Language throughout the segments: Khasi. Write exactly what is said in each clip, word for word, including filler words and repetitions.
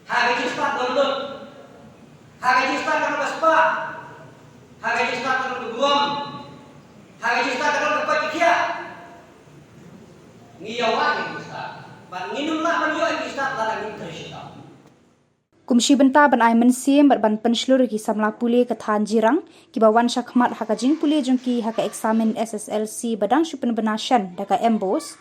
Ha ka jingstad download. Ha ka jingstad ka nong ka spah. Ha ka jingstad ka nong ka burom. Ha ka jingstad ka nong ka koit ka khiah. Ngi ïa wad ïa ka jingstad. Bad ngin ym lah ban ïoh ïa ka jingstad lada ngim trei shitom. Kum shi bynta ban ai mynsiem bad ban pynshlur ïa ki samla pule ka thaiñ Jirang, kiba wan shakhmat ha ka jingpule jong ki ha ka eksamin S S L C ba dang shu pynbna shen da ka MBOSE,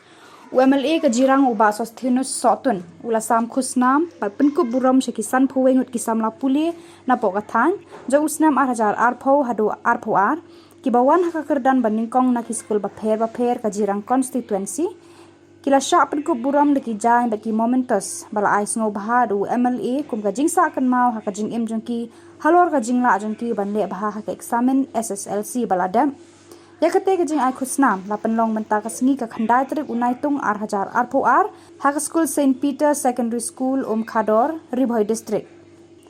u MLA ka Jirang u Bah Sosthenes Sohtun u la sam khusnam bad pynkup burom sha ki sanphew wei ngut ki samla pule napoh ka thaiñ jong u snem ar hajar arphew haduh arphew ar, kiba wan ha ka kyrdan ba nyngkong na ki skul bapher bapher ka Jirang constituency. Ki la shah pynkup burom da ki jaiñ bad ki mementos ba la ai sngewbha da u MLA kum ka jingsah kynmaw ha ka jingim jong ki halor ka jinglah jong ki ban leh bha ha ka eksamin S S L C ba la dep. Ïa kata ka jingai khusnam la pynlong mynta ka sngi ka khyndai tarik u Naitung ar hajar arphew ar ha ka skul Saint Peter Secondary School, Umkhador, Ri Bhoi District.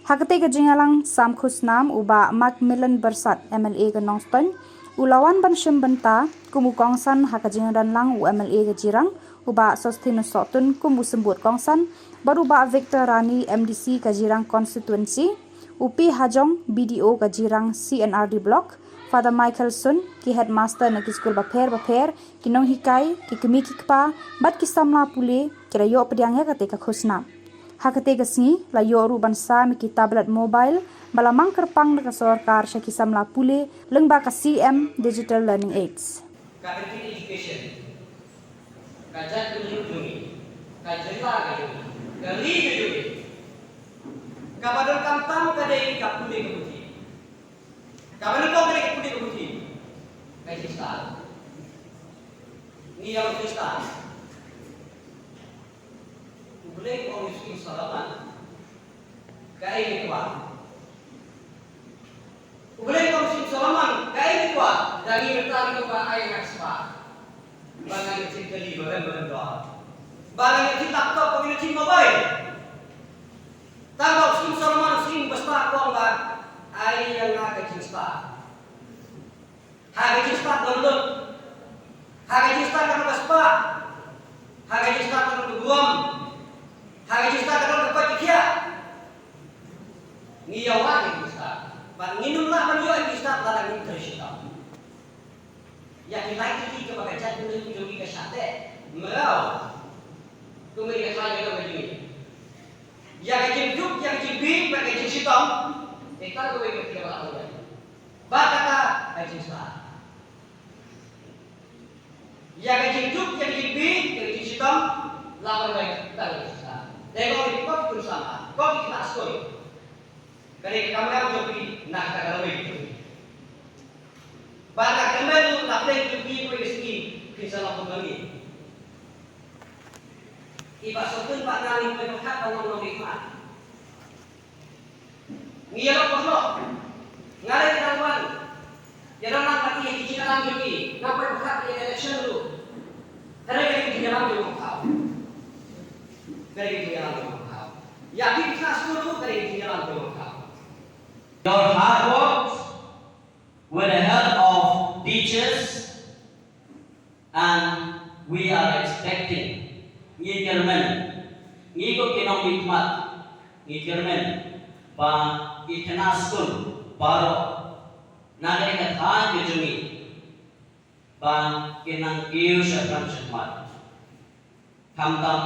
Ha kata ka jingïalang sam khusnam u Bah Macmillan Byrsat, MLA ka Nongstoiñ, u la wan ban shim bynta kum u kongsan ha ka jingdon lang u MLA ka Jirang, u Bah Sosthenes Sohtun kum u symbud kongsan, bad u Bah Victor Rani, MDC ka Jirang constituency, u P Hajong, BDO ka Jirang C&RD Block, Father Michael Sun, ki headmaster na ki skul bapher bapher, ki nonghikai, ki kmie ki kpa bad ki samla pule ki la ïoh pdiang ïa kata ka khusnam. Ha kata ka sngi la ïoh ruh ban sam ïa ki tablet mobile ba la mang kyrpang da ka sorkar sha ki samla pule lyngba ka CM Digital Learning Aids. Ka education, ka jait ka jong ngi, ka jylla ka jong ngi, ka ri ka jong ngi, kaba donkam tam ka dei ka pule ka puthi. Kaba nyngkong ka dei ka pule ka puthi. Ka jingstad. Ngi ïa ka jingstad. U Blei u ong ïa u Solomon, kaei ngi kwah? U Blei u ong ïa u Solomon, kaei ngi kwah? Da ngi mynta ngi kwah ai nga ka spah. Ba nga ïa ka jingkylli ba rem ba rem dor. Ba nga ïa ka jing laptop, ba nga ïa ka jing mobile. Tang ba u Solomon u ong ba spah, u ong ba ai ïa nga ka jingstad. Ha ka jingstad download. Ha ka jingstad ka nong ka spah. Ha ka jingstad ka nong ka burom. Ha ka jingstad ka nong ka koit ka khiah. Ngi ïa wad ïa ka jingstad. Bad ngin ym lah ban ïoh ïa ka jingstad lada ngim trei shitom. Ïa ki lai tylli kaba ka jaitbynriew jong ngi ka shah teh mraw. Kumne ka thlai ka dong ka jong ngi. Ïa ka jingduk, ïa ka jingbieit bad ka jingshitom. Te tang kawei ka thlai ka dong. Ba kata ka jingstad. Ïa ka jingduk, ïa ka jingbieit, ïa ka jingshitom, la ban rai tang ka jingstad. Te ko ki pop kun sama, ko ki khynnah skul. Ka dei ka kamram jong phi na kata ka lawei. Ba na ka kamram jong phi na pdeng jong phi ko ki skim, phin sa long kum ma ngi. I Bah Sohtun Bah Nang i pynpaw kat ba ngam long i khmat. Ngi ïa lok pynlok. Nga dei ka dang wan. Ïa dang nang kat ïa ki jingïalang jong ki. Nga pynpaw kat ïa election ruh. Ka dei ka jingïalang jong u Khaw. Ka dei ka jingïalang jong u Khaw. Ïa ki khynnah skul ruh ka dei ka jingïalang jong u Khaw. Your hard work with the help of teachers, and we are expecting, ngi kyrmen, ngi kum ki nongmihkhmat, ngi kyrmen ba ki khynnah skul baroh na kane ka thaiñ ka jong ngi ba kin nang kiew shaphrang shakhmat. Khamtam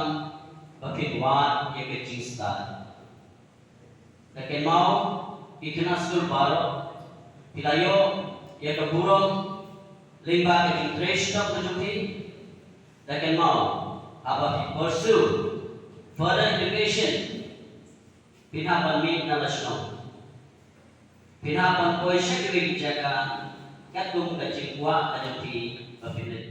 ba kin wad ïa ka jingstad. Da kynmaw, ki khynnah skul baroh, phi la ïoh ïa ka burom lyngba ka jingtrei shitom ka jong phi. Da kynmaw, haba phi pursue further education, phin hap ban mih na la shnong. Phin hap ban poi sha kiwei ki jaka katkum ka jingkwah ka jong phi ba phin leit.